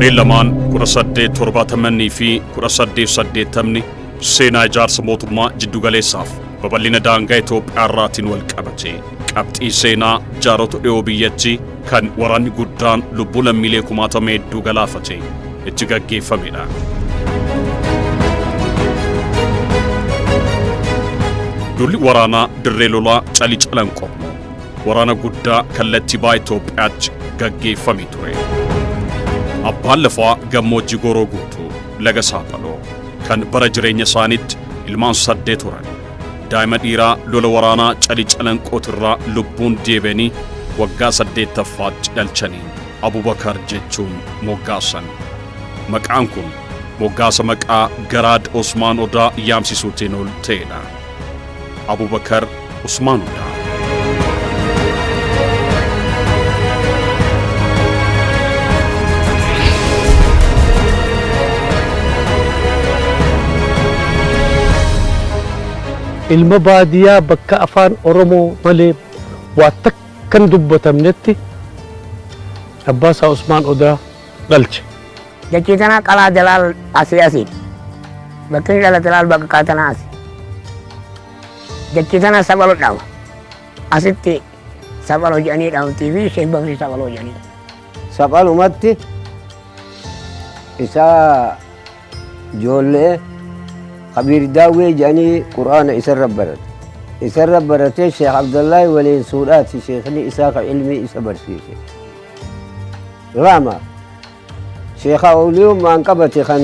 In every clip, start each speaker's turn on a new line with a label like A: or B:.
A: Kunneen lamaan 1870 fi 1880 seenaa ijaarsa mootummaa jiddugaleessaaf babal'ina daangaa Itoophiyaa irraatiin wal qabate qabxii seenaa jaarota dhiyoo biyyattii kan waraanni guddaan lubbuu lammiilee kumaatama hedduu galaafate itti gaggeeffamedha. Duulli waraanaa dirree lolaa Calii Calanqoo waraana guddaa kallattii baha Itoophiyaatti gaggeeffame ture. Abbaan lafaa gammoojjii Gooroo Guutuu Laga Saaphaloo kan bara jireenya isaaniitti ilmaan 8 horan. Daa'ima dhiiraa lola waraanaa Calii Calanqootirraa lubbuun deebi'anii waggaa 8ffaatti dhalchanii Abubakar jechuun moggaasan. Maqaan kun moggaasa maqaa Garaad Osmaan Odaa yaamsisuutiin ol ta'edha. Abubakar Usmaan Odaa.
B: Ilma baadiyaa bakka afaan Oromoo malee waa takka hin dubbatamnetti abbaa isaa Usmaan Odaa dhalche.
C: Dachii tana qalaa jalaal asii asii. Bakki inni dhalate laal bakka tana asi. Dachii tana saphalo dhama. Asitti saphalo jedhanii dhamtii fi Sheek Bakrii saphalo jedhanii.
D: Saphalumatti isaa ijoollee Kabiir Daawwee jedhanii Qur'aana isarra barate. Isarra baratee Sheekh Abdallaahi waliin suudhaati sheekni isaa ka ilmii isa barsiise. 2 Sheekha awliyummaan qabate kan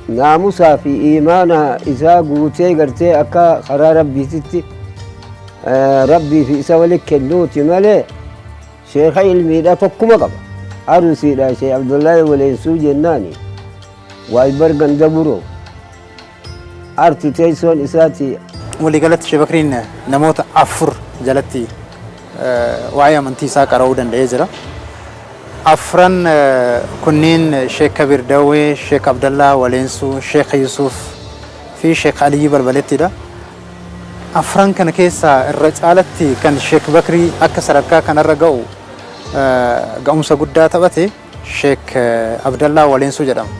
D: naamusaa fi iimaana isaa guutee gartee akka karaa rabbiititti rabbii fi isa wali kennuuti malee sheekha ilmiidha tokkuma qaba. Arusiidha Sheekh Abdullaahi Waleensuu jennaani waaybar ganda buroo arti teessoon isaati.
E: Waliigalatti Sheekh Bakriin namoota 4 jalatti waa'ee amantii isaa qara'uu danda'ee jira. Afran kunniin Sheek Kabiir Dawwee, Sheek Abdallaa Waleensuu, Sheek Yusuuf fi Sheek Aliyyii Balbalettidha. Afran kana keessaa irra caalatti kan Sheek Bakrii akka sadarkaa kanarra ga'u ga'umsa guddaa taphate Sheek Abdallaa Waleensuu jedhama.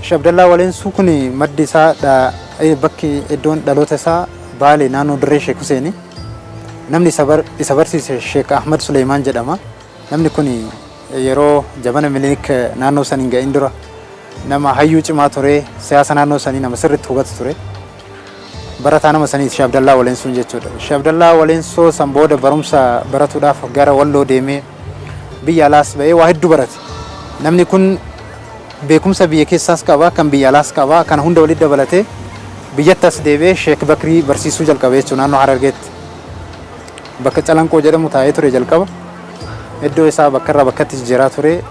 E: Sheek Abdallaa Waleensuu kun maddi isaa bakki iddoon dhaloota isaa Baale naannoo Dirree Sheek Huseeni. Namni isa barsiise Sheek Ahmad Suleymaan jedhama. Namni kun yeroo jabana Minilik naannoo san hin ga'in dura nama hayyuu cimaa ture, siyaasa naannoo sanii nama sirriitti hubatu ture. Barataa nama saniiti Sheek Abdallaa Waleensuun jechuudha. Sheek Abdallaa Waleensoo san booda barumsa baratuudhaaf gara Walloo deemee biyya alaas ba'ee waa hedduu barate. Namni kun beekumsa biyya keessaas qaba, kan biyya alaas qaba. Kana hunda walitti dabalatee biyyatti as deebi'ee Sheek Bakrii barsiisuu jalqabe jechuudha naannoo Harargeetti. Bakka Calanqoo jedhamu taa'ee ture jalqaba. Iddoo isaa bakka irraa bakkatti jijjiiraa ture.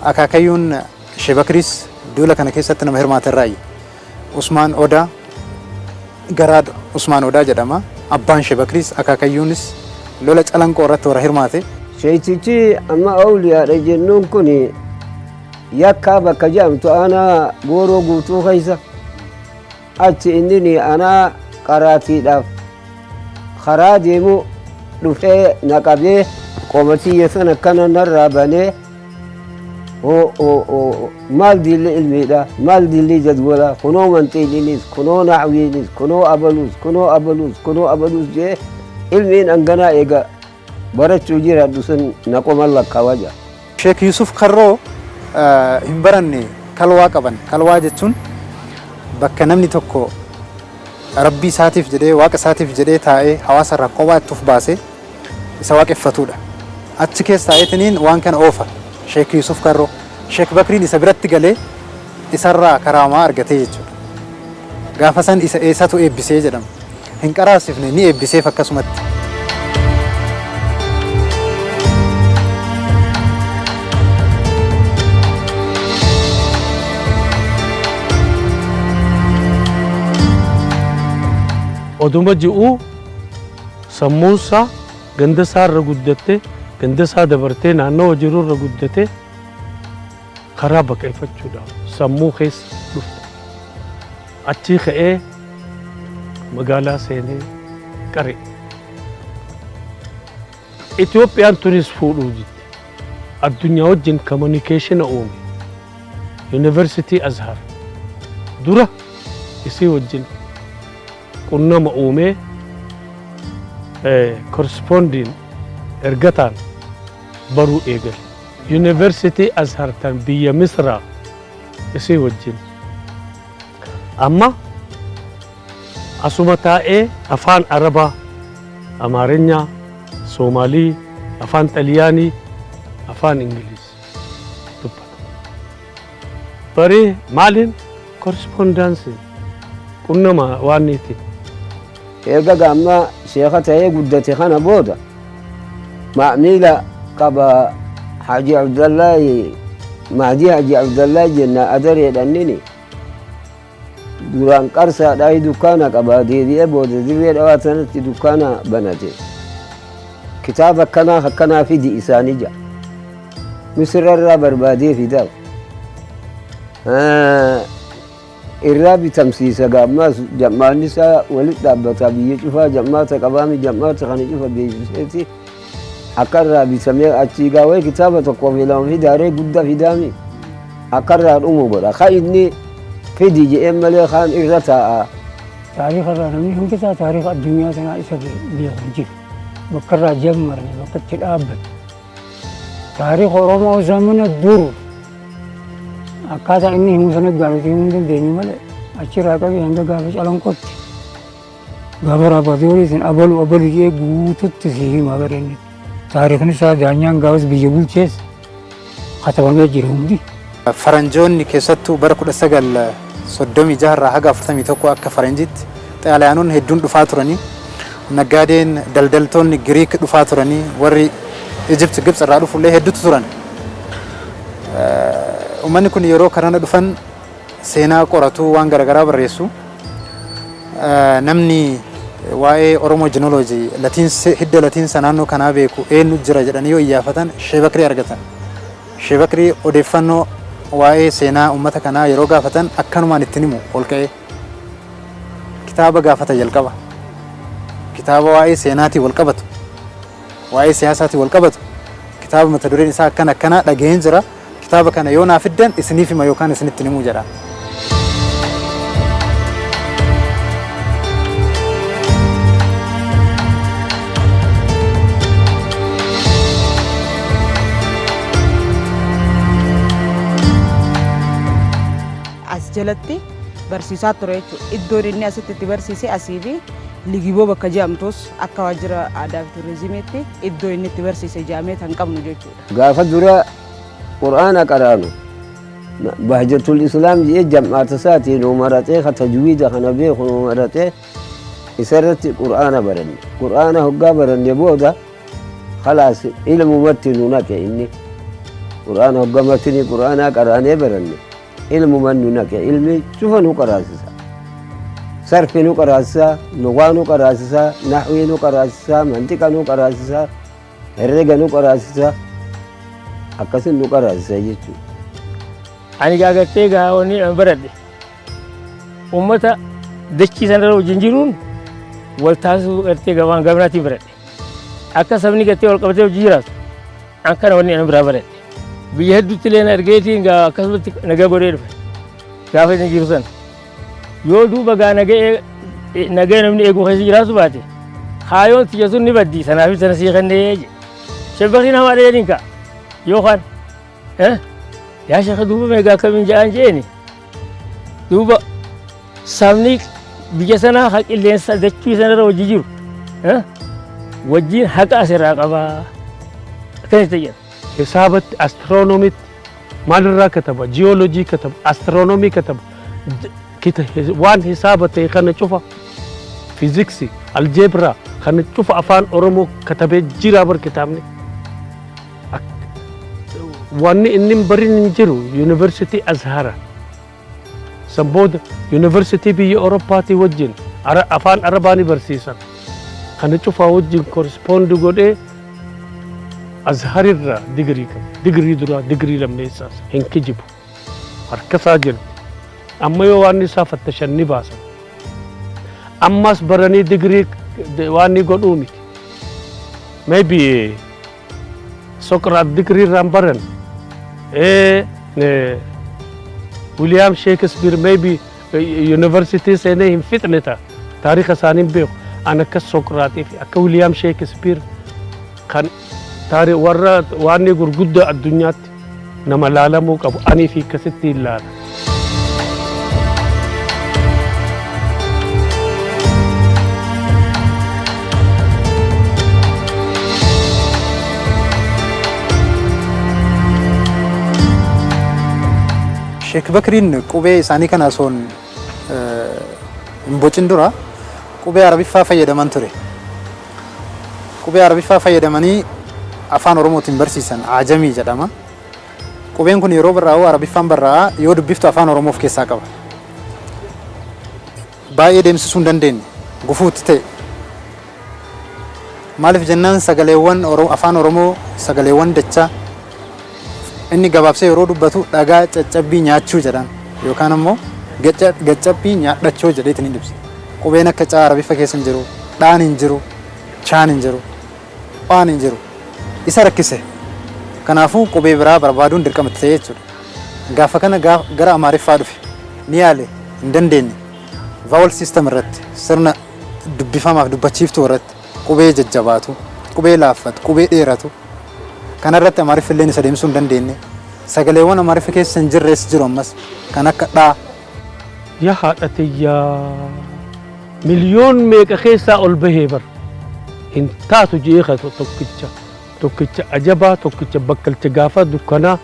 E: Akaakayyuun Sheek Bakriis duula kana keessatti nama hirmaate irraayi. Usmaan Odaa, Garaad Usmaan Odaa jedhama. Abbaan Sheek Bakriis akaakayyuunis lola Calanqoo irratti warra hirmaate.
D: Sheektichi amma awliyaadha jennuun kun yakkaa bakka jedhamtu aanaa Gooroo Guutuu keessa achi inni anaa qaraatiidhaaf karaa deemu dhufee na qabee qomatiyya sana akkana narraa banee maal diilli ilmiidha maal diilli jadwala kunoo manxiiliinis kunoo nahwiinis kunoo abaluus kunoo abaluus kunoo abaluus jee ilmiin anganaa eega barachuu jiraadhu sun na qoman lakkaawa jaa.
E: Sheek Yuusuf Karroo hin baranne kalwaa qaban. Kalwaa jechuun bakka namni tokko Rabbii isaatiif jedhee Waaqa isaatiif jedhee taa'ee hawaasa irraa kophaa itti of baasee isa waaqeffatuudha. Achi keessa taa'eetiniin waan kana oofa Sheek Yuusuf Karroo. Sheek Bakriin isa biratti galee isarraa karaamaa argatee jechuudha. Gaafa san isa isatu eebbisee jedhama. Hin qaraasifne ni eebbiseef akkasumatti.
B: Oduma ji'uu sammuunsaa ganda isaa irra guddattee ganda isaa dabartee naannawa jiru irra guddatee karaa baqeeffachuudhaaf sammuu keessa dhufte. Achii ka'ee magaalaa seenee qare. Itoophiyaan tunis fuudhuuf jette. Addunyaa wajjin communication uume. Yuunivarsiitii Azhar dura isii wajjin qunnama uumee, corresponding ergataan baruu eegale. Yuunivarsiitii Azhar tan biyya Misraa isii wajjin. Amma asuma taa'ee afaan Arabaa, Amaarinyaa, Soomaalii, afaan Xaliyaanii, afaan Ingiliz dubbata. Baree maaliin? Correspondence qunnama waan niitiin.
D: Erga gaamma sheeka ta'ee guddate kana booda maamiila qaba, Haji Abdallaahi Mahdii, Haji Abdallaahi jenna, adareedhannini duraan Qarsaadhaa dukkaana qaba. Deebi'ee booda Dirree Dhawaa sanatti dukkaana banate. Kitaaba akkanaa akkanaa fidi isaanii ja'a. Misirarraa barbaadee fidaaf. Irraa bitamsiisa. Gaammaas jammaanni isaa walitti dhaabbata, biyya cufaa jammaata qabaami, jammaata kana cufa beeksiseeti akka irraa bitamee achii gaawee kitaaba tokkoo fi lama fidaaree guddaa fidaami akka irraa dhumu godha. Ka inni fidi jedheen malee kaan irra taa'a.
F: Taariika irraa namni hundi isaa taariika addunyaa tanaa isa beeku hin jiru. Bakka irraa jammarne, bakka itti dhaabbate. Taariika Oromoo zamana dur akkaataa inni himu sana gaafa himuu hin dandeenyu malee, achirraa qabee hanga gaafa Calanqootti, gaafa Raapaatiyooriitiin abalu abalu jedhee guututti si hima bara inni. Taariikni isaa daanyaan gaafas biyya bulchees katabamee jira hundi.
E: Faranjoonni keessattuu bara 1936 irraa haga 41 akka faranjiitti Xaaliyaanonni hedduun dhufaa turanii, naggaadeen daldaltoonni Giriik dhufaa turanii, warri Ijipt Gibx irraa dhufullee hedduutu turan. Uummanni kun yeroo karana dhufan seenaa qoratu, waan garaagaraa barreessu. Namni waa'ee Oromoo genealogy hidda latiinsa naannoo kanaa beeku eenyu jira jedhanii yoo iyyaafatan, Shee Bakrii argatan. Shee Bakrii odeeffannoo waa'ee seenaa uummata kanaa yeroo gaafatan akkanumaan ittiin himu. Ol ka'ee kitaaba gaafata jalqaba. Kitaaba waa'ee seenaatiin wal qabatu, waa'ee siyaasaatiin wal qabatu, kitaaba mata dureen isaa akkana akkanaa dhaga'een jira. Kitaaba kana yoo naa fiddan isiniif hima yookaan isinitti himuu jedha.
G: As jalatti barsiisaa ture jechuudha. Iddoon inni asitti itti barsiise asii fi Ligiboo bakka jedhamtus akka waajjira aadaa fi turizimiitti iddoo inni itti barsiise jedhamee kan qabnu jechuudha.
D: Gaafa dura Qur'aana qaraanu Bahjatul Islaam jedhee jam'aata isaatiin nu maratee, ka tajwiida kana beeku nu maratee, isarratti Qur'aana baranne. Qur'aana hoggaa baranne booda khalaas ilmumatti nu naqe inni. Qur'aana hoggaa matini Qur'aanaa qaraanee baranne ilmuman nu naqe, ilmi cufa nu qaraasisa. Sarfi nu qaraasisa, lugaa nu qaraasisa, nahwii nu qaraasisa, mantiqa nu qaraasisa, herrega nu qaraasisa, akkasin nu qaraasisa jechuudha.
H: Ani gaagartee gaa wanni an baradhe uummata dachii sanarra wajjin jiruun wal taasisuu gartee gabaan gabnaatiin baradhe. Akka sabni gartee wal qabatee wajjin jiraatu an kana wanni an biraa baradhe. Biyya hedduutti illee na ergeetiin gaa akkasumatti nagaa godhee dhufe gaafa inni jiru sana. Yoo duuba gaa naga'ee nagaya namni eeguu keessa jiraatu baate, kaayoon tiyya sun ni baddi, sanaaf sana sii kennee jedhe. Shebbakiin hamaa dheeriin ka'a yookaan yaa sheekha, duuba meegaa akkamiin jedhaan jeeni, duuba sabni biyya sanaa ha qilleensa dachii sanarra wajji jiru wajjiin haqa asirraa qabaa akkasitti jedha.
B: Hisaabatti, astiroonomiitti, maalirraa kataba, jiyoolojii kataba, astiroonomii kataba, waan hisaaba ta'e kana cufa, fiiziksii, aljeebraa kana cufa afaan Oromoo katabee jira bar kitaabni. Wanni inni hin barin hin jiru. Yuunivarsiitii Azhara. San booda yuunivarsiitii biyya Awurooppaatii wajjin afaan Arabaa ni barsiisan. Kana cufaa wajjin correspond godhee Azharirraa digirii qaba. Digirii duraa, digirii lammeessaas hin kijibu. Harkasaa jirti. Amma yoo waan isaa fattashan ni baasan. Ammas baranii digirii waan ni godhuu miti. Maybe Soqraat digirii irraan baran. William Shakespeare maybe university seenee hin fixne ta'a. Taariika isaanii hin beeku. An akka Soqraatii fi akka William Shakespeare kan taari warra waan gurguddaa addunyaatti nama laalamuu qabu anii fi akkasitti hin laala.
E: Sheek Bakriin qubee isaanii kana osoo hin bocin dura qubee Arabiffaa fayyadaman ture. Qubee Arabiffaa fayyadamanii afaan Oromootiin barsiisan, Ajamii jedhama. Qubeen kun yeroo barraa'u Arabiffaan barraa'a, yoo dubbiftu afaan Oromoo of keessaa qaba. Baay'ee deemsisuu hin dandeenye, gufuutti ta'e. Maaliif jennaan, sagaleewwan afaan Oromoo, sagaleewwan dachaa inni gabaabsee yeroo dubbatu dhagaa caccabbii nyaachuu jedhaan yookaan immoo gaccabbii nyaadhachoo jedheetiin hin ibsa. Qubeen akka caa Arabiffa keessa hin jiru, dhaan hin jiru, chaan hin jiru, phaan hin jiru. Isa rakkise. Kanaafuu qubee biraa barbaaduun dirqama ta'e jechuudha. Gaafa kana gara Amaariffaa dhufe. Ni yaale, hin dandeenye. Vowel system irratti, sirna dubbifamaaf dubbachiiftuu irratti, qubee jajjabaatu, qubee laaffatu, qubee dheeratu. Kanarratti Amaariffi illee isa deemsuu hin dandeenye. Sagaleewwan Amaariffa keessa hin jirres jiru ammas, kan akka dhaa.
B: Yaa haadha tiyyaa, miliyoon meeqa keessaa ol bahee bar hin taatu jeeqa. Tokkicha, tokkicha ajabaa, tokkicha bakkalcha gaafa dukkanaa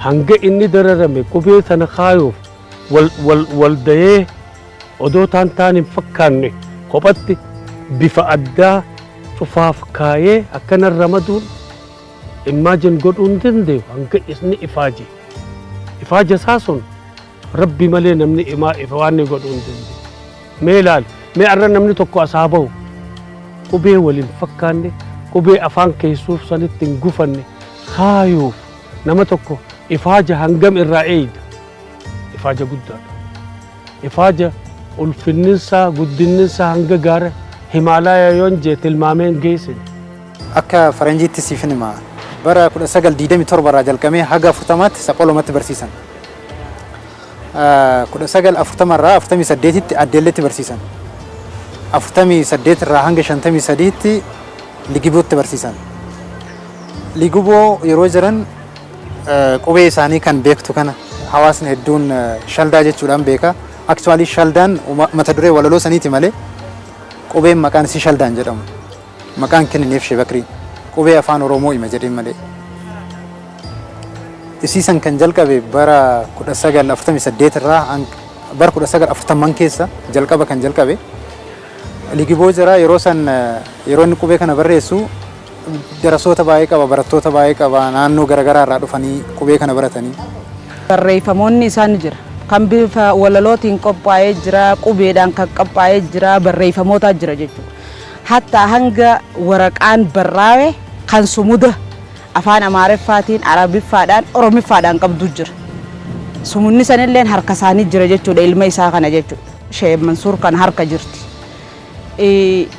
B: hanga inni dararame qubee sana kaayuuf wal wal wal dayee odoo taan taan hin fakkaanne kophatti bifa addaa cufaaf kaayee akkana ramaduun imagine godhuu hin danda'u. Hanga inni ifaaje, ifaaja isaa sun Rabbi malee namni imaa ifa waan inni godhuu hin danda'u. Mee ilaali, mee arra namni tokko asaa bahu qubee waliin fakkaanne, qubee afaan keessuuf sanitti hin gufanne kaayuuf nama tokko ifaaja hangam irraa eeyda? Ifaaja guddaadha. Ifaaja ulfinninsaa, guddinninsaa hanga gaara Himaalayaa yoon jee tilmaamee hin geessine.
E: Akka faranjiitti siifin hima. Bara 1927 irraa jalqabee haga 40tti Sapholomatti barsiisan. 1940 irraa 48tti Addeelletti barsiisan. 48 irraa hanga 53tti Ligibootti barsiisan. Ligiboo yeroo jiran qubee isaanii kan beektu kana hawaasni hedduun shaldaa jechuudhaan beeka. Actually shaldaan mata duree walaloo saniiti malee qubeen maqaan isii shaldaan jedhamu. Maqaan kennineef Shee Bakrii. Qubee afaan Oromoo ima jedheen malee. Isiisan kan jalqabe bara 1948 irraa, bara 1940 keessa jalqaba kan jalqabe. Ligiboo jira yeroo san. Yeroo inni qubee kana barreessu darasoota baay'ee qaba, barattoota baay'ee qaba, naannoo garaagaraa irraa dhufanii qubee kana baratanii.
G: Barreeffamoonni isaa ni jira. Kan bifa walalootiin qophaa'ee jira, qubeedhaan kan qophaa'ee jira, barreeffamootaa jira jechuudha. Hatta hanga waraqaan barraa'e kan sumuda afaan Amaariffaatiin, Arabiffaadhaan, Oromiffaadhaan qabdu jira. Sumunni sanilleen harka isaanii jira jechuudha, ilma isaa kana jechuudha. Sheek Mansuur kan harka jirti.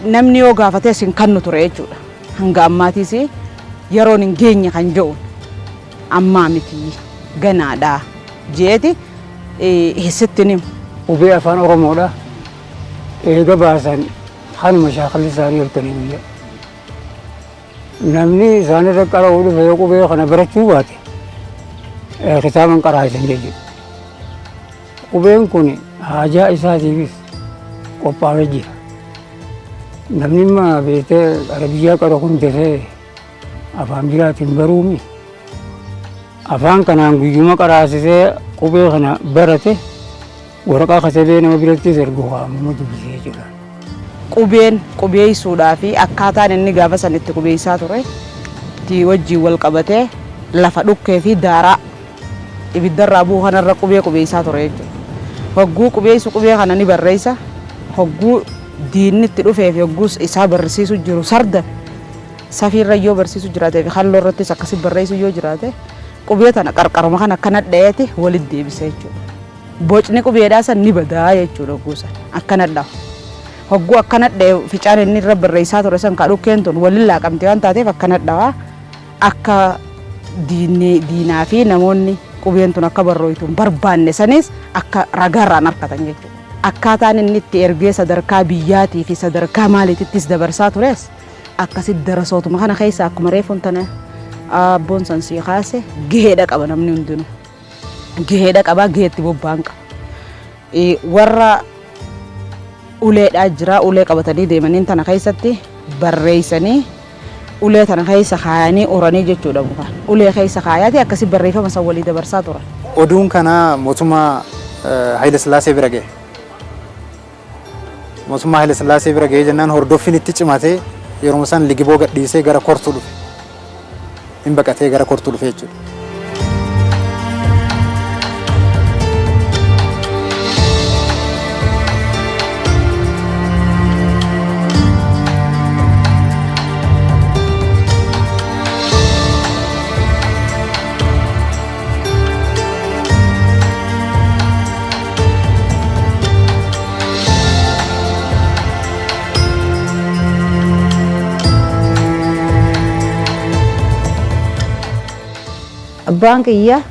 G: Namni yoo gaafates hin kannu ture jechuudha. Hanga ammaatiis yeroon hin geenye kan jedhu, ammaa miti, ganaadha jeeti sitti himu.
F: Qubee afaan Oromoodha. Eega baasan kanuma shaakalli isaanii halkanii guyyaa. Namni isaanirra qara'uu dhufe yoo qubee kana barachuu baate kitaaban qaraa'isan jechuudha. Qubeen kun haajaa isaatiifis qophaa'ee jira. Namni immoo beektee Arabiyyaa qara kun dafee afaan biraatiin baruumi. Afaan kanaan guyyuma qaraasisee qubee kana barate, waraqaa katabee nama birattis ergu waamuma dubbisee jira.
G: Qubeen qubeessuudhaa fi akkaataan inni gaafa san itti qubeessaa ture itti wajjin wal qabatee lafa dhukkee fi daaraa ibiddarraa bu'u kanarra qubee qubeessaa ture jechuudha. Hogguu qubeessu qubee kana ni barreessa. Hogguu diinni itti dhufee fi hogguu isaa barsiisu jiru sardame, safiirra yoo barsiisu jiraatee fi halluu irrattis akkasi barreessu yoo jiraate, qubee tana qarqaruma kana akkana dha'eeti walitti deebisa jechuudha. Bocni qubeedhaa san ni badaa jechuudha hogguu san akkana dhahu. Hogguu akkana dha'e, ficaan inni irra barreessaa ture san ka dhukkeen tun waliin laaqamte waan taateef akkana dhawa. Akka diinni diinaa fi namoonni qubeen tun akka barrooytu hin barbaanne sanis akka ragaarraan harkatan jechuudha. Akkaataan inni itti ergee sadarkaa biyyaatii fi sadarkaa maaliitittis dabarsaa tures akkasitti darasootuma kana keessa akkuma reefuun tana abboon san sii kaase gaheedha qaba namni hundinuu. Gaheedha qaba gaheetti bobba'an qaba. Warra uleedhaa jira ulee qabatanii deemaniin tana keessatti barreessanii ulee tana keessa kaayanii uranii jechuudha muka. Ulee keessa kaayaati akkasi barreeffama san walii dabarsaa turan.
E: Oduun kana mootummaa Haayile Sillaasee bira ga'e. Mootummaa Haayile Sillaasee bira ga'ee jennaan hordoffiin itti cimatee yeroo san Ligiboo gadhiisee gara Kortuu dhufe. Hin baqatee gara Kortuu dhufe jechuudha.
I: Abbaan kiyya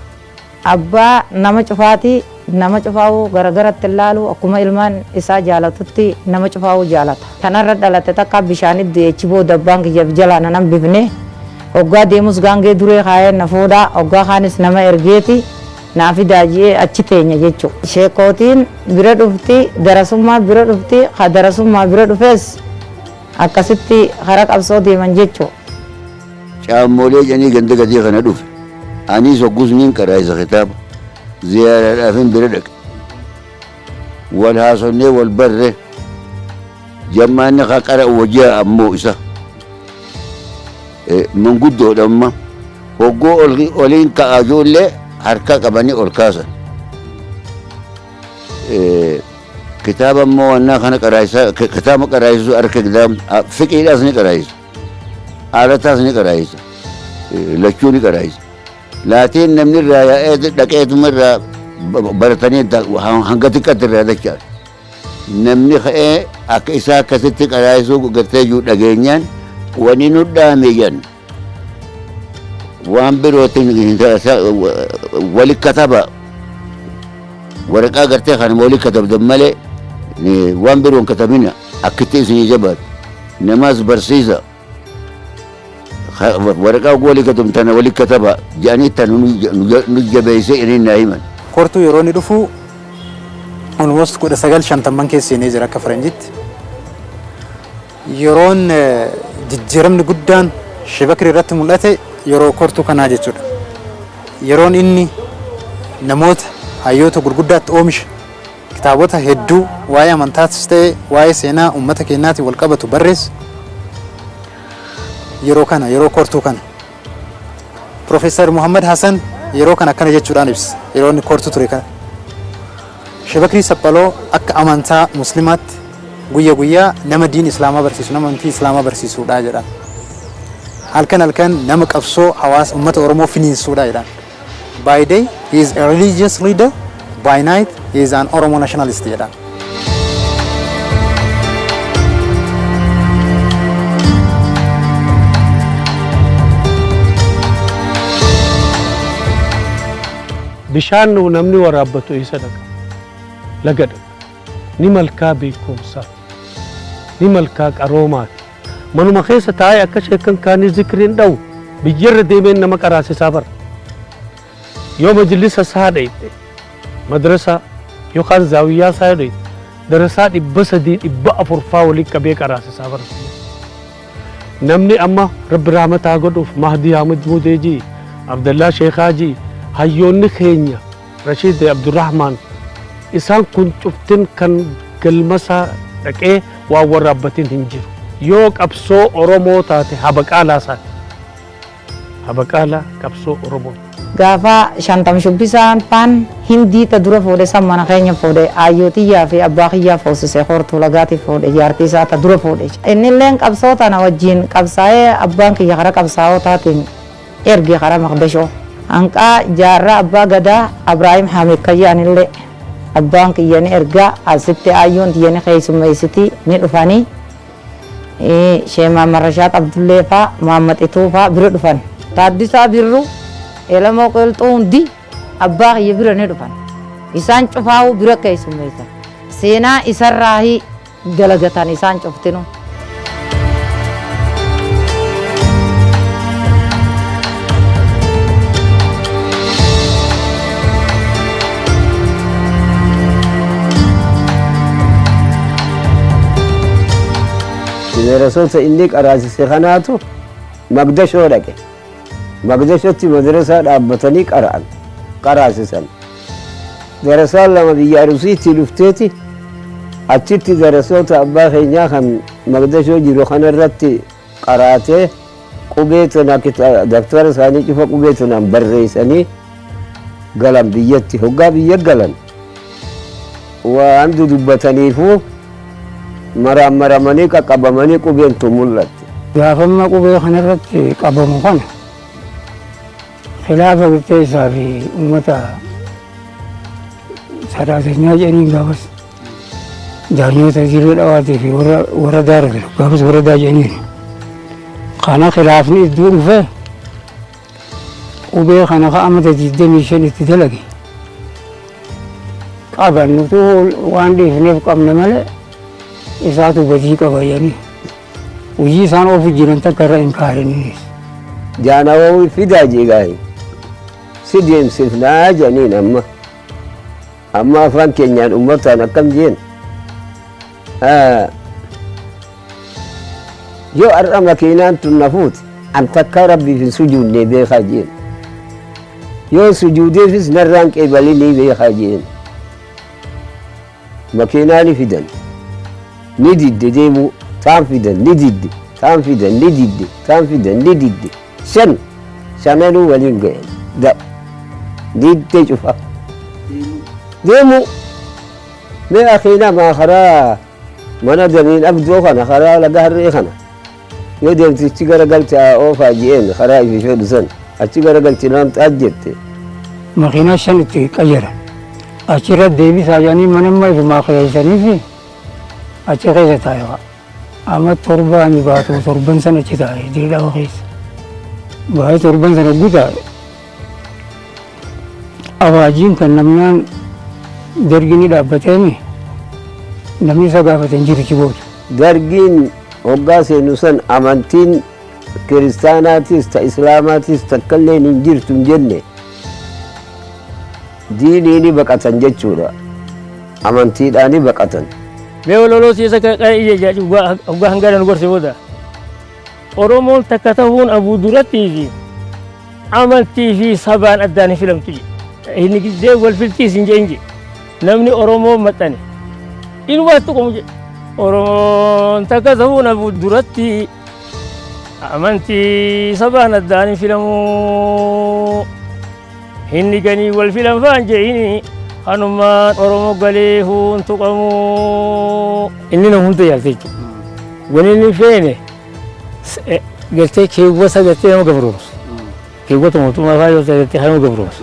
I: abbaa nama cufaati, nama cufaa'uu garagaratti ilaalu, akkuma ilmaan isaa jaalatutti nama cufaa'uu jaalata. Kanarra dhalate takka bishaanit du'e. Achi booda abbaan kiyya jalaa nan hambifne. Hoggaa deemus gaangee duree kaayee na fuudha, hoggaa kaanis nama ergeeti naa fidaa ji'ee achi teenya jechuudha. Sheekootiin bira dhufti, darasummaa bira dhufti, ka darasummaa bira dhufes akkasitti kara qabsoo deeman jechuudha.
J: Caammolee jedhanii ganda gadii kana dhufe. Anis hoggus niin qaraayisa kitaaba. Ziyaaraadhaafin bira dhaqe. Wal haasofnee wal barre. Jammaanni ka qara'u wajjii ammoo isa. Manguddoodha amma. Hogguu oliin ka'a ijoollee harka qabanii ol kaasan. Kitaaba immoo wannaa kana qaraayisa, kitaaba qaraayisu harka fiqiidhaas ni qaraayisa. Aarataas ni qaraayisa. Lachuu ni qaraayisa. Laatiin namni irraa yaa'ee dhaqeetuma irraa baratanii hanga xiqqaatti irraa dachaan. Namni ka'ee akka isaa akkasitti qaraayisuu gartee jiru dhageenyaan wani nu dhaame jedhan. Waan birootiin wali kataba waraqaa gartee kanuma wali katabdan malee waan biroon katabina, akkitti isinii jabaatu namaas barsiisa, waraqaa wali katabtana wali kataba jedhanii tan nu jabeessee inni naa himan.
E: Kortuu yeroo inni dhufu almost 1950n keessa seenee jira akka faranjitti. Yeroon jijjiiramni guddaan Sheek Bakrii irratti mul'ate yeroo kortuu kanaa jechuudha. Yeroon inni namoota hayyoota gurguddaatti oomishe, kitaabota hedduu waa'ee amantaatis ta'e waa'ee seenaa uummata keenyaatiin wal qabatu barreesse yeroo kana, yeroo kortuu kana. Profeesar Muhammad Hassan yeroo kana akkana jechuudhaan ibsa, yeroo inni kortuu ture kana. Sheek Bakrii Saphaloo akka amantaa Muslimaatti guyya guyyaa nama diin Islaamaa barsiisu, nama amantii Islaamaa barsiisuudha jedhan. Halkan halkan nama qabsoo hawaasa uummata Oromoo finiinsuudha jedhan. By day he is a religious leader, by night he is an Oromo nationalist jedhan.
B: Bishaan namni waraabbatu eessa dhaqa? Laga dhaqa. Ni malkaa beekumsaati. Ni malkaa qaroomaati. Manuma keessa taa'ee akka sheekan kaanii zikriin dha'u, biyyarra deemeen nama qaraasisaa bara. Yoo majlisa isaa dhayxe, madrasaa yookaan zaawiyyaa isaa dhayxe, darasaa 300, 400 faa waliin qabee qaraasisaa bara. Namni amma Rabbi rahmataa godhuuf Mahdii Ahmad Mudeejii, Abdallaa Sheekaajii, hayyoonni keenya Rashiid Abdurrahmaan, isaan kun cuftin kan galmasaa dhaqee waan warraabbatiin hin jiru. Yoo qabsoo Oromoo taate habaqaalaa isaati. Habaqaalaa qabsoo Oromoo.
I: Gaafa 50 shubbisaan faan Hindii ta dura fuudhe san mana keenya fuudhe, aayyoo tiyyaa fi abbaa kiyyaa fuusise, Hortuu Lagaatii fuudhe, jaartii isaa ta dura fuudhe. Innilleen qabsoo tana wajjiin qabsaa'ee, abbaan kiyya kara qabsaa'otaatiin erge kara Maqdashoo. Hanqaa jaarraa abbaa gadaa Abraahim Hamid Kayyaanillee abbaan kiyya ni erga, asitti aayyoon tiyya ni keessummeessiti, ni dhufanii. Sheeh Mahammad Rashaad Abdullee faa, Mahammad Ituu faa bira dhufan. Taaddisaa Birruu, Elemoo Qilxuu hundi abbaa kiyya bira ni dhufan. Isaan cufaa'uu bira keessummeessan. Seenaa isarraahi dalagatan isaan cuftinuu.
D: Darasoota inni qaraasise kanaatu Magdashoo dhaqe. Magdashotti madrasaa dhaabbatanii qara'an, qaraasisan. Darasaan lama biyya Arusiitti dhufteeti achitti darasoota abbaa keenyaa kan Magdashoo jiru kanarratti qaraatee qubee tana daftara isaanii cufa qubee tanaan barreessanii galan biyyatti. Hoggaa biyya galan waan dudubbataniifuu maraammaramanii qaqqabamanii qubeen tun mul'atte.
F: Gaafamma qubee kanarratti qabamu kana khilaafa gartee isaa fi uummata sadaatanyaa jedhaniin gaafas daanyoota dirree dhawaatii fi warra warra daara jiru gaafas warra daa jedhaniin kana khilaafni iddoo dhufe qubee kana ka amata 25 itti dalage qaban nutu waan dhiifneef qabna malee isaatu badii qaba jedhanii hojii isaan oofu jiran takka irra hin kaariniis.
D: Jaanawawii fidaa jeegaayi si deemsifnaa jedhaniin amma amma afaan keenyaan ummataan akkam jeen yoo har'a makiinaan tun na fuute an takkaa rabbiif hin sujuudne beekaa jeen yoo sujuudeefis narraan qeebalinii beekaa jeen makiinaa ni fidan ni didde deemuu taan fidan ni didde taan fidan ni didde taan fidan ni didde shan shananuu waliin ga'e da didde cufa deemuu mee akiina maa karaa mana damiin abdoo kana karaa laga harree kana yoo deemtichi gara galche oofaa ji'een karaa ifi fedhu san achi gara galchi naan xaaj jette.
F: Makiinaa shan itti qayyaran. Achirra deebisaa jedhanii manamma ifumaa kireessanii fi achi keessa taa'e. Amma torbaan baatu torban sana achi taa'e dirree keessa. Baay'ee torban sana guutaa'e. Awaajiin kan namnaan dargi ni dhaabbateemi namni isa gaafate hin jiru achi booda.
D: Dargiin hoggaa seenu san amantiin kiristaanaatis ta islaamaatis takkalleen hin jirtu hin jenne diinii ni baqatan jechuudha. Amantiidhaan ni baqatan.
H: Mee waloloo siisa qara hoggaa hangana nu gorse booda. Oromoon takka ta'uun abuu durattii fi amantii fi sabaan addaan hin filamtu jedhe. Inni giddee wal filtiis hin jedhin jedhe. Namni Oromoo maxxane inumaatti qomu jedhe. Oromoon takka ta'uun abuu duratti amantii sabaan addaan hin filamu. Hinni ganii wal filan faan jedhini kanumaan Oromoo galee huun tuqamu. Inni nama hunda yaalte jechuudha. Wani inni feene gartee keewwata gartee nama gabroomsu. Keewwata mootummaa fa'aa yoo ta'e gartee nama gabroomsu.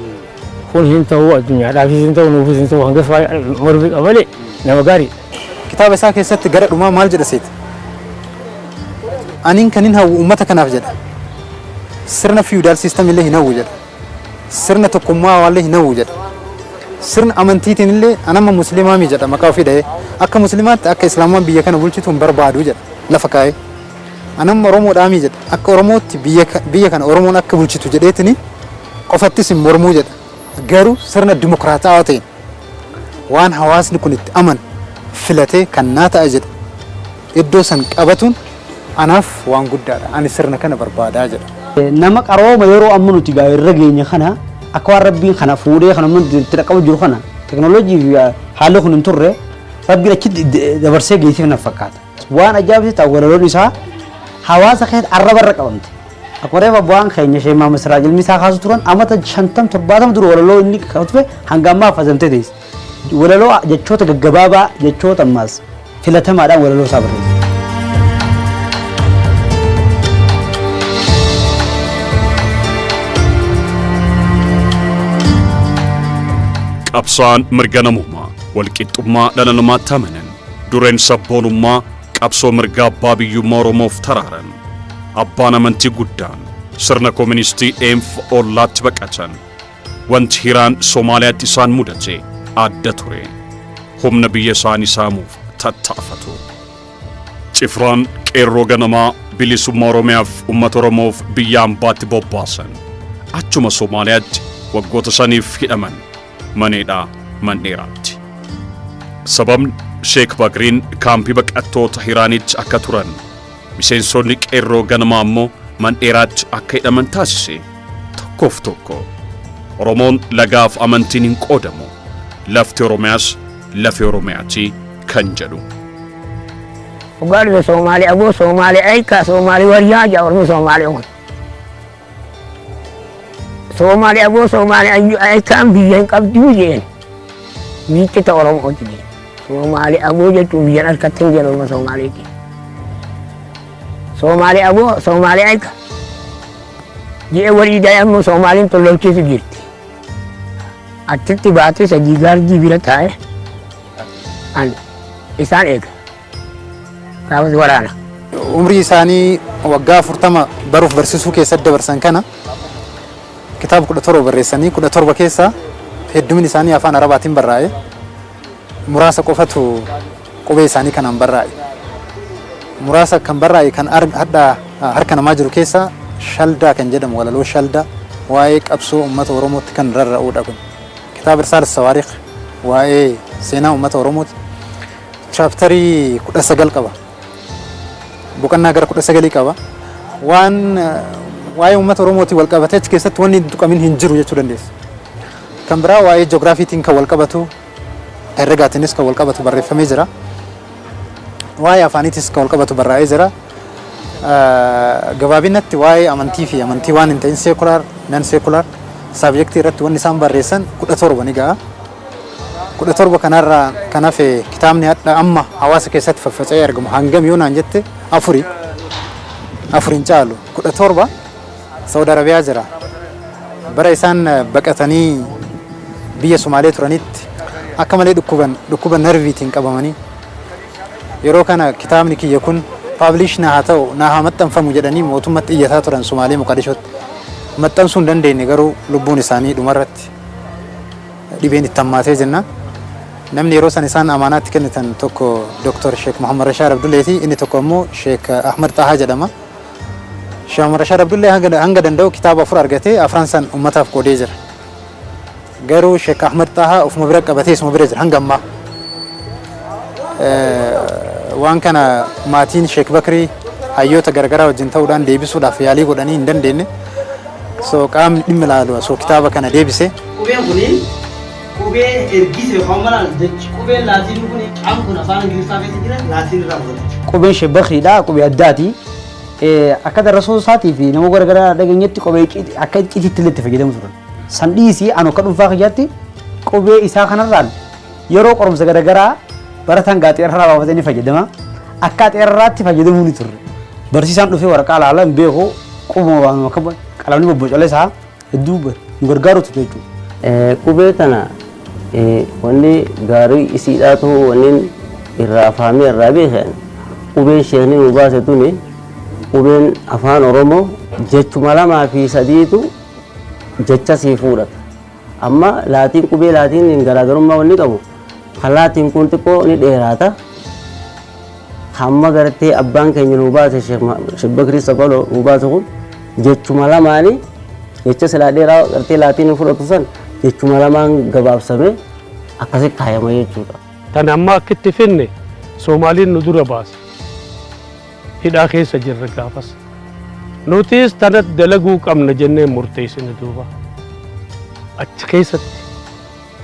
H: Kun hin ta'u addunyaadhaafis hin ta'u nuufis hin ta'u hanga mormi qaba malee nama gaariidha.
E: Kitaaba isaa keessatti gara dhumaa maal jedha seeti? Aniin kanin hawwu uummata kanaaf jedha. Sirna feudal system illee hin hawwu jedha. Sirna tokkummaa illee hin hawwu jedha. Sirna amantiitiin illee anamma musliimaami jedha maqaa ofii dhahee. Akka musliimaatti akka islaamaan biyya kana bulchitu hin barbaadu jedha lafa kaa'ee. Anamma Oromoodhaami jedha. Akka Oromootti biyya kana Oromoon akka bulchitu jedheetini qofattis hin mormuu jedha. Garuu sirna dimokiraatawaa ta'een waan hawaasni kun itti amanu filatee kan naa ta'a jedhu iddoo san qabatuun anaaf waan guddaadha. Ani sirna kana barbaadaa jedha.
K: Nama qarooma yeroo amma nuti gaa irra geenye kana akka waan rabbiin kana fuudhee kan amma itti dhaqqabu jiru kana teknooloojii fi haalli kun hin turre rabbiin achitti dabarsee geessee na fakkaata. Waan ajaa'ibsiisu ta'u walaloon isaa hawaasa keessatti arraba irra qabamte. Akkuma reefa bu'aan keenya Sheek Mahammad Siraaj ilmi isaa kaasu turan amata 50 70 dura walaloo inni tufe hanga ammaa affazamtee teessi. Walaloo jechoota gaggabaabaa jechoota ammaas filatamaadhaan walaloo isaa barreesse.
A: Qabsaa'aan mirga namummaa walqixxummaa dhala namaatti amanan dureen sabboonummaa qabsoo mirga abbaa biyyummaa Oromoof taraaran abbaan amantii guddaan Sirna kooministii eenf ollaatti baqatan. Wanti Hiiraan Somaaliyaatti isaan mudate adda ture. Humna biyya isaanii saamuuf tattaafatu. Cifraan qeerroo ganamaa bilisummaa Oromiyaaf uummata Oromoof biyya ambaatti bobbaasan. Achuma Somaaliyaatti waggoota 5f hidhaman maneedhaa mandheeraatti. Sababni Sheek Bakriin kaampii baqattoota Hiraanitti akka turan, miseensonni qeerroo ganamaa immoo mandheeraatti akka hidhaman taasise tokkoof tokko. Oromoon lagaaf amantiin hin qoodamu. Lafti Oromiyaas lafe Oromiyaati kan jedhu.
C: Hoggaa dhufe Soomaalee aboo, Soomaalee ayka, Soomaalee waryaa jaa ormi Soomaalee kun. Soomaalee aboo, Soomaalee aykaan biyya hin qabduu jeen. Biitti ta Oromooti jeen. Soomaalee aboo jechuun biyyan harkatti hin jeen orma Soomaaleeti. Soomaalee aboo, Soomaalee ayka. Jee walii da'e ammoo Soomaaliin tollolchiitu jirti. Achitti baatee 3 gaardii bira taa'e an isaan eega. Gaafas waraana.
E: Umrii isaanii waggaa 40 baruuf barsiisuu keessatti dabarsan kana kitaaba 17 barreessanii, 17 keessaa heddumin isaanii afaan Arabaatiin barraa'e. Muraasa qofatu qubee isaanii kanaan barraa'e. Muraasa kan barraa'e kan hadha harka namaa jiru keessaa Shaldaa kan jedhamu, walaloo Shaldaa waa'ee qabsoo uummata Oromootti kan rarra'uudha kun. Kitaaba Irsaal Sawaariq waa'ee seenaa uummata Oromooti. Chaaptarii 19 qaba. Boqonnaa gara 19 qaba. Waan waa'ee uummata Oromootiin wal qabatee achi keessatti wanni hin tuqamin hin jiru jechuu dandeessa. Kan biraa waa'ee ji'ogiraafiitiin kan wal qabatu, herregaatiinis kan wal qabatu barreeffamee jira. Waa'ee afaaniitis kan wal qabatu barraa'ee jira. Gabaabinatti waa'ee amantii fi amantii waan hin ta'in, secular, non secular subjectii irratti wanni isaan barreessan 17 ni ga'a. 17 kanarraa kan hafe kitaabni hadha amma hawaasa keessatti faffaca'ee argamu hangam yoo naan jette, afuri. Afur hin caalu. 17 Saudi Arabiyaa jira. Bara isaan baqatanii biyya Sumaalee turanitti akka malee dhukkuban, dhukkuba narviitiin qabamanii, yeroo kana kitaabni kiyya kun publish na haa ta'u, na haa maxxanfamu jedhanii mootummatti iyyataa turan Sumaalee Moqadishootti. Maxxansuu hin dandeenye garuu, lubbuun isaanii dhumarratti dhibeen itti hammaatee jenna. Namni yeroo san isaan amaanaatti kennitan tokko Dr. Sheek Muhammad Rashaad Abdulleeti. Inni tokko ammoo Sheek Ahmad Xahaa jedhama. Sheek Muhammad Rashaad Abdullee hanga danda'u kitaaba afur argatee afran san ummataaf qoodee jira. Garuu Sheek Ahmad Xahaa ofuma bira qabatee isuma bira jira hanga ammaa. Waan kana maatiin Sheek Bakrii hayyoota garagaraa wajjin ta'uudhaan deebisuudhaaf yaalii godhanii hin dandeenye. So qaamni dhimmi ilaalu osoo kitaaba kana deebise.
L: Qubeen kuni qubee ergise yookaan mala jechi qubeen Laatiin kun qaam kun afaan Ingiliffaa keessa jira, Laatiin irraa fudhate.
K: Qubeen Sheek Bakriidha, qubee addaati. Akka darasoo isaatii fi nama garagaraa dhageenyetti qubee akka icciitiitti illee itti fayyadamu turan. San dhiisii, anu akka dhuunfaa kiyyaatti qubee isaa kanarraan yeroo qorumsa garagaraa barataan gaaxeerraa baafatee ni fayyadama. Akka xeerraatti fayyadamuu ni turre. Barsiisaan dhufee waraqaa ilaala hin beeku, qubuma waanuma akka qalamni bobbocole isaa hedduu nu gargaaru ture jechuudha.
M: Qubee tana wanni gaarii isiidhaatu, wanni irraa fahamee irraa beekan, qubeen sheekni nu baase tuni, qubeen afaan Oromoo jechuma lamaa fi sadiitu jecha sii fuudhata. Amma laatiin, qubee laatiin garaagarummaa wanni qabu kan laatiin kun xiqqoo ni dheeraata. Hamma gartee abbaan keenya nu baase, Sheekh Bakrii Sagaloo nu baase kun, jechuma lamaanii jecha silaa dheeraa gartee laatiin fudhatu san jechuma lamaan gabaabsame akkasi kaayama jechuudha.
B: Tan amma akkitti finne Soomaaliin nu dura baase. Hidhaa keessa jirra gaafas. Nutis tanatti dalaguu qabna jennee murteessine duuba. Achi keessatti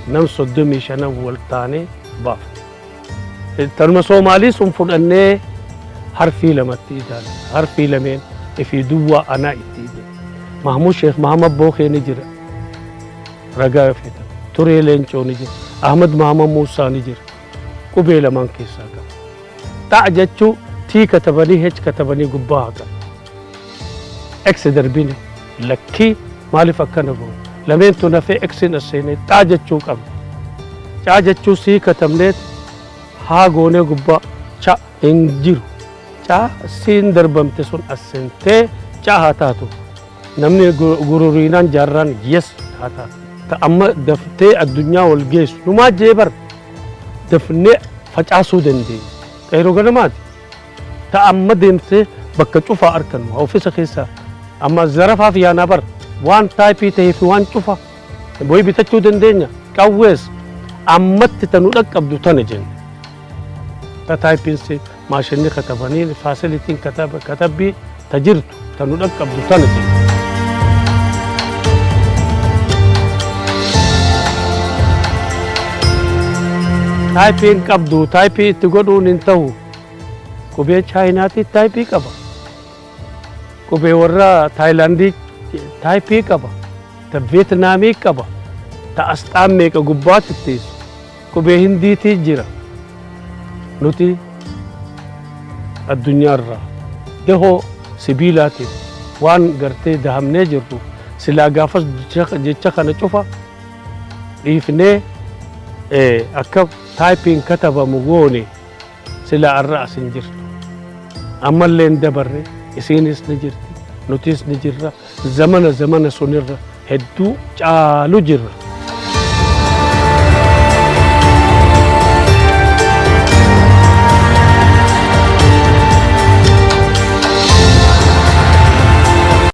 B: nam 35 wal taanee baafne. Tanuma Soomaalii sun fudhannee harfii lamatti idaane. Harfii lameen ifii duwwaa anaa itti ide. Mahmud Sheekh Mahamad Bookee ni jira. Ragaa feetan. Turee Leencoo ni jira. Ahmad Mahamad Muusaa ni jira. Qubee lamaan keessaa qaba. Ta'a jechuu T katabanii, H katabanii gubbaa haqan. X darbine lakkii, maaliif akkana goone? Lameentu nafee X'n as seenee xaa jechuu qabna. Caa jechuu C katabneet haa goonee gubbaa cha hin jiru. Caa siin darbamte sun as seentee caa haa taatu. Namni gururiinaan jaarraan yes haa taatu. Ta amma daftee addunyaa wal geessu numaa jee bar dafnee facaasuu dandeenya. Qeeroo ganamaati. Ta amma deemtee bakka cufaa argannu ofiisa keessaa amma zarafaaf yaanaa bar waan taayippii ta'ee fi waan cufa wayi bitachuu dandeenya. Qawwees ammatti ta nu dhaqqabdu tana jenne. Ta taayippiinsi maashinni katabanii faasilitiin katabbii ta jirtu ta nu dhaqqabdu tana jenne. Taayippiin qabdu taayippii itti godhuun hin ta'u. Qubee Chaayinaatii taayippii qaba. Qubee warra Taayilaandii taayippii qaba. Ta Veetnaamii qaba. Ta asxaan meeqa gubbaatti teessu. Qubee Hindiitii jira. Nuti addunyaarraa dahoo sibiilaatiin waan gartee dahamnee jirru silaa gaafas jecha kana cufa dhiifnee akka taayippiin katabamu goone silaa arra as hin jirtu. Ammallee hin dabarre, isiinis ni jirti, nutis ni jirra, zamana zamana sunirra hedduu caalu jirra.